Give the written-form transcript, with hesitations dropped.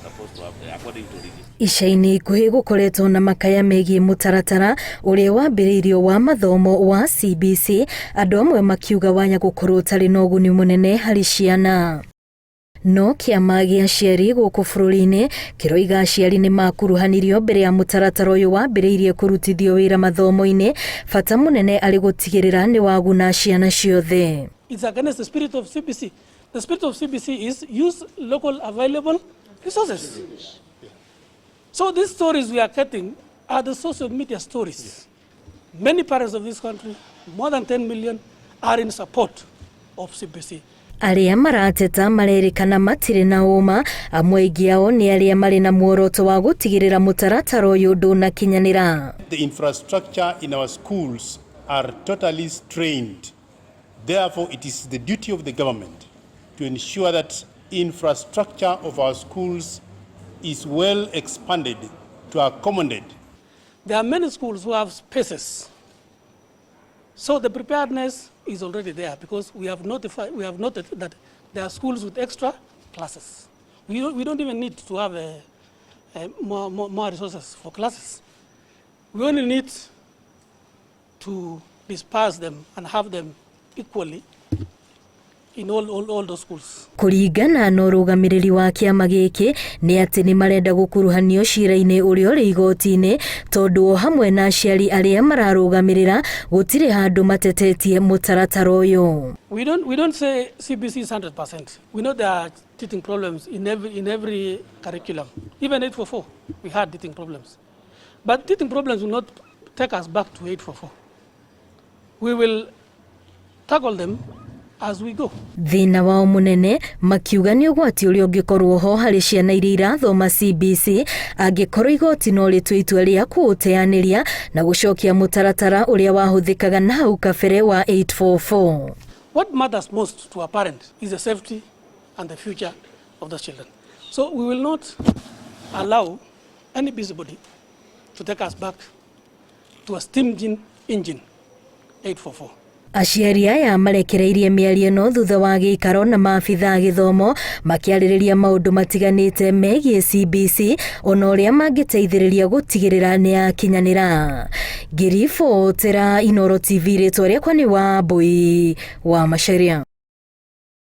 supposed to have according to registration. Ica-inĩ ikuhĩ gũkoretwo na makaya megiĩ mũtaratara ũrĩa wambĩrĩirio wa mathomo wa CBC, andũ amwe makiuga waya gũkorwo ũtarĩ na ũguni mũnene harĩ ciana. No kĩama gĩa aciari gũkũ bũrũri-inĩ kĩroiga aciari nĩ makuruhanirio mbere ya mũtaratara ũyũ wambĩrĩirie kũrutithio wĩra mathomo-inĩ, bata mũnene arĩ gũtigĩrĩra nĩ waguna ciana ciothe. It's against the spirit of CBC. The spirit of CBC is use local available resources. So these stories we are getting are the social media stories. Many parents of this country, more than 10 million, are in support of CBC. Arĩa marateta marerĩkana matirĩ na ũma, amwe aingĩ ao nĩ arĩa marĩ na muoroto wa gũtigĩrĩra mũtaratara ũyũ ndũnakinyanĩra. The infrastructure in our schools are totally strained. Therefore, it is the duty of the government to ensure that infrastructure of our schools is well expanded to accommodate. There are many schools who have spaces. So the preparedness is already there because we have notified, we have noted that there are schools with extra classes. We don't even need to have more resources for classes. We only need to disperse them and have them equally in all those schools. Kũringana na ũrũgamĩrĩri wa kĩama gĩkĩ nĩ atĩ nĩ marenda gũkuruhanio cira-inĩ ũrĩa ũrĩ igoti-inĩ, tondũ o hamwe na aciari arĩa mararũgamĩrĩra gũtirĩ handũ matetetie mũtaratara ũyũ. We don't say CBC is 100%. We know there are teething problems in every curriculum. Even 844, we had teething problems. But teething problems will not take us back to 844. We will tackle them as we go. Thĩna wao mũnene makiuga nĩ ũgwati ũrĩa ũngĩkorwo ho harĩ ciana iria irathoma CBC angĩkorwo igoti no rĩtue itua rĩa kũũteanĩria na gũcokia mũtaratara ũrĩa wahũthĩkaga na hau kabere wa 844. What matters most to a parent is the safety and the future of the children. So we will not allow any busybody to take us back to a steam engine 844. Aciari aya marekereirie mĩario ĩno thutha wa gĩikaro na maabitha a gĩthomo makĩarĩrĩria maũndũ matiganĩte megiĩ CBC ona ũrĩa mangĩteithĩrĩria gũtigĩrĩra nĩ yakinyanĩra. Ngĩribotera Inooro TV, rĩtwa rĩakwa nĩ Wambui wa Macharia.